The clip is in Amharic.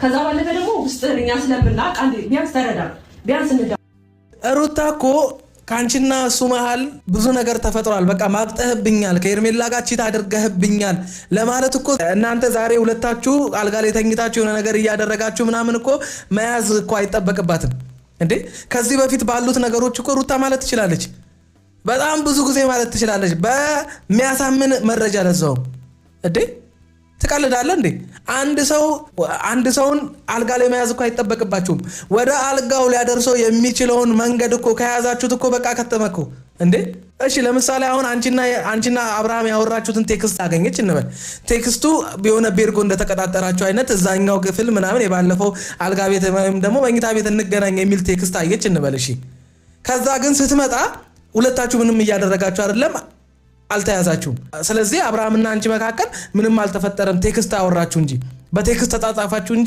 ከዛ ባለፈ ደግሞ ውስጥህን እኛ ስለምናውቅ አንዴ ቢያንስ ተረዳ፣ ቢያንስ እንዳ ሩታ እኮ ከአንቺና እሱ መሀል ብዙ ነገር ተፈጥሯል። በቃ ማግጠህብኛል፣ ከሄርሜላ ጋር cheat አድርገህብኛል ለማለት እኮ እናንተ ዛሬ ሁለታችሁ አልጋ ላይ ተኝታችሁ የሆነ ነገር እያደረጋችሁ ምናምን እኮ መያዝ እኮ አይጠበቅባትም እንዴ። ከዚህ በፊት ባሉት ነገሮች እኮ ሩታ ማለት ትችላለች። በጣም ብዙ ጊዜ ማለት ትችላለች፣ በሚያሳምን መረጃ ለዛውም። እንዴ ትቀልዳለህ እንዴ? አንድ ሰው አንድ ሰውን አልጋ ላይ መያዝ እኮ አይጠበቅባችሁም። ወደ አልጋው ሊያደርሰው የሚችለውን መንገድ እኮ ከያዛችሁት እኮ በቃ ከተመ እኮ እንዴ። እሺ ለምሳሌ አሁን አንቺና አብርሃም ያወራችሁትን text አገኘች እንበል። Text ኡ የሆነ ቤርጎ እንደተቀጣጠራችሁ አይነት እዛኛው ክፍል ምናምን የባለፈው አልጋ ቤት ወይም ደግሞ መኝታ ቤት እንገናኝ የሚል text አየች እንበል። እሺ ከዛ ግን ስትመጣ ሁለታችሁ ምንም እያደረጋችሁ አይደለም፣ አልተያዛችሁም። ስለዚህ አብርሃምና አንቺ መካከል ምንም አልተፈጠረም። Text አወራችሁ እንጂ በ text ተጻጻፋችሁ እንጂ።